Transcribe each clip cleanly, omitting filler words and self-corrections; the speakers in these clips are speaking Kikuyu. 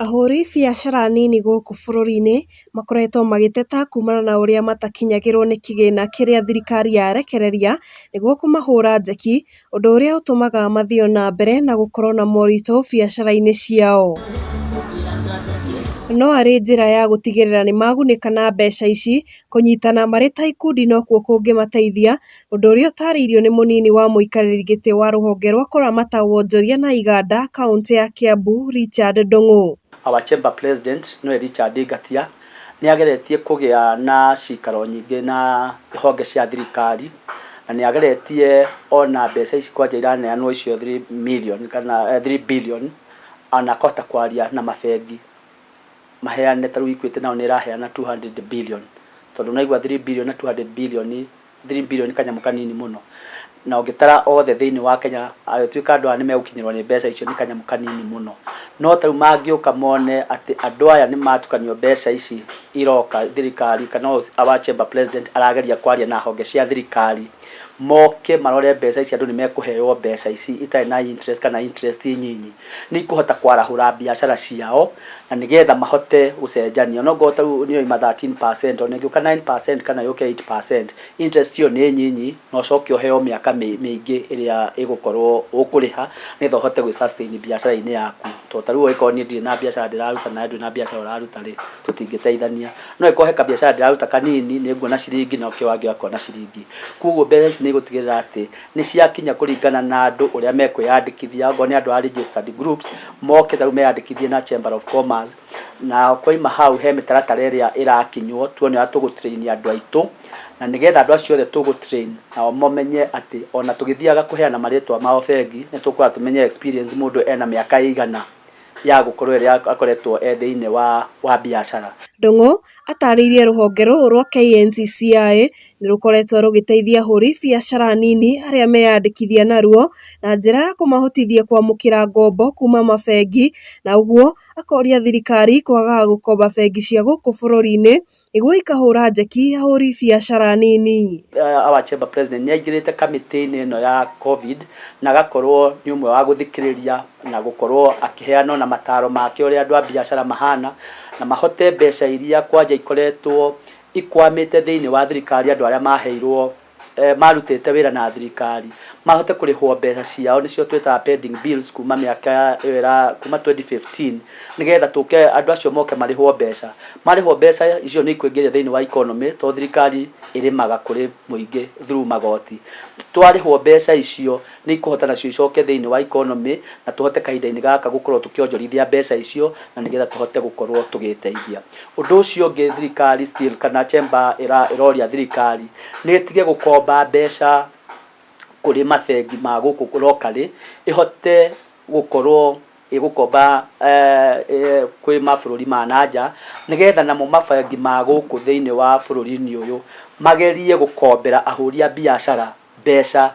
Ahũri biacara anini gũkũ bũrũri-inĩ makoretwo magĩteta kumana na ũrĩa matakinyagĩrwo nĩ kĩgĩna kĩrĩa thirikari yarekereria nĩguo kũmahũra njeki, ũndũ ũrĩa ũtũmaga mathiĩ na mbere na gũkorwo na moritũ biacara-inĩ ciao. No arĩ njĩra ya gũtigĩrĩra nĩmagunĩka na mbeca ici, kũnyitana marĩ ta ikundi nokuo kũngĩmateithia, ũndũ ũrĩa ũtarĩirio nĩ mũnini wa mũikarĩri gĩtĩ wa rũhonge rwa kũramata wonjoria na iganda kaũntĩ ya Kiambu Richard Ndung'u. Our chamber president nĩwe Richard Ngatia nĩ ageretie kũgĩa na cikaro nyingĩ na honge cia thirikari na nĩ ageretie ona mbeca ici kwanja iraneanwo icio 3 million kana 3 billion ona akahota kwaria na mabengi maheane ta rĩu Equity nao nĩ ĩraheana 200 billion tondũ naigua 3 billion na 200 billion 3 billion kanyamũ kanini mũno na ũngĩtara othe thĩinĩ wa Kenya agĩtuĩka andũ aya nĩ megũkinyĩrwo nĩ mbeca icio nĩ kanyamũ kanini mũno no ta rĩu mangĩũka mone atĩ andũ aya nĩ matukanio mbeca ici iroka thirikari kana our chamber president arageria kwaria na honge cia thirikari moke marore mbeca ici andũ nĩ mekũheo mbeca ici itarĩ na interest kana interest nyinyi nĩ ikũhota kwarahũra biacara ciao na nĩgetha mahote gũcenjania no ngorwo tarĩu nĩ yoima 13% ona ĩngĩũka 9% kana yũke 8% interest ĩyo nĩ nyinyi na ũcoke ũheo mĩaka mĩingĩ ĩrĩa ĩgũkorwo ũkũrĩha nĩgetha ũhote gwĩ sustain biacara-inĩ yaku tondũ ta rĩu ũngĩkorwo niĩ ndirĩ na biacara ndĩraruta nawe ndũrĩ na biacara ũraruta rĩ tũtingĩteithania no ĩkorwo he kabiacara ndĩraruta kanini nĩ nguona ciringi na ũkĩ wangĩ akona ciringi koguo mbeca ici nĩ igũtigĩrĩra atĩ nĩ ciakinya kũringana na andũ ũrĩa mekwĩyandĩkithia okorwo nĩ andũ a registered groups moke ta rĩu meyandĩkithie na Chamber of Commerce na kwaima hau he mĩtaratara ĩrĩa ĩrakinywo tuone ũrĩa tũgũ train andũ aitũ na nĩgetha andũ acio othe tũgũ train nao mamenye atĩ ona tũgĩthiaga kũheana marĩtwa mao bengi nĩ tũkwenda tũmenye experience mũndũ ena mĩaka ĩigana ya gũkorwo ĩrĩa akoretwo e thĩinĩ wa biacara. Ndung'u atarĩirie rũhonge rũrũ rwa KNCCI nĩ rũkoretwo rũgĩteithia ahũri biacara nini arĩa meyandĩkithia naruo na njĩra ya kũmahotithia kwamũkĩra ngombo kuma mabengi na ũguo akoria thirikari kwagaga gũkomba bengi cia gũkũ bũrũri-inĩ nĩguo ikahũra njeki ahũri biacara nini. Our chamber president nĩ aingĩrĩte kamĩtĩ-inĩ ĩno ya COVID na agakorwo nĩ ũmwe wa gũthikĩrĩria na gũkorwo akĩheana ona mataro make ũrĩa andũ a biacara mahana na mahote mbeca iria kwanja ikoretwo ikwamĩte thĩinĩ wa thirikari andũ arĩa maheirwo marutĩte wĩra na thirikari mahote kũrĩhwo mbeca ciao nĩcio twĩtaga pending bills kuma mĩaka ĩyo kuma 2015 nĩgetha tũke andũ acio moke marĩhwo mbeca marĩhwo mbeca icio nĩ ikũingĩria thĩinĩ wa economy tondũ thirikari ĩrĩmaga kũrĩ mũingĩ through magoti twarĩhwo mbeca icio nĩ ikũhota nacio icoke thĩinĩ wa economy na tũhote kahinda-inĩ gaka gũkorwo tũkĩonjorithia mbeca icio na nĩgetha tũhote gũkorwo tũgĩteithia ũndũ ũcio ũngĩ thirikari still kana chamber ĩroria thirikari nĩ ĩtige gũkomba mbeca kũrĩ mabengi ma gũkũ locally ĩhote gũkorwo ĩgũkomba kwĩ mabũrũri ma nanja nĩgetha namo mabengi ma gũkũ thĩinĩ wa bũrũri-inĩ ũyũ magerie gũkombera ahũri a biacara mbeca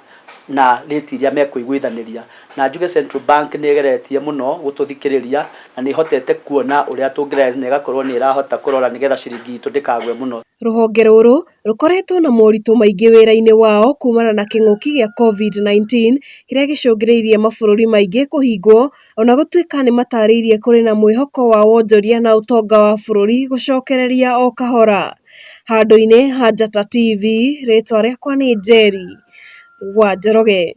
na rate iria mekũiguithanĩria na njuge Central Bank nĩ ĩgeretie mũno gũtũthikĩrĩria na nĩ ĩhotete kuona ũrĩa tũngĩ na ĩgakorwo nĩ ĩrahota kũrora nĩgetha ciringi itũ ndĩkagwe mũno. Rũhonge rũrũ rũkoretwo na moritũ maingĩ wĩra-inĩ wao kumana na kĩng'ũki gĩa COVID-19 kĩrĩa gĩcũngĩrĩirie mabũrũri maingĩ kũhingwo ona gũtuĩka nĩmatarĩirie kũrĩ na mwĩhoko wa wonjoria na ũtonga wa bũrũri gũcokereria o kahora. Handũ-inĩ ha Njata TV, rĩtwa rĩakwa nĩ Njeri wa Njoroge.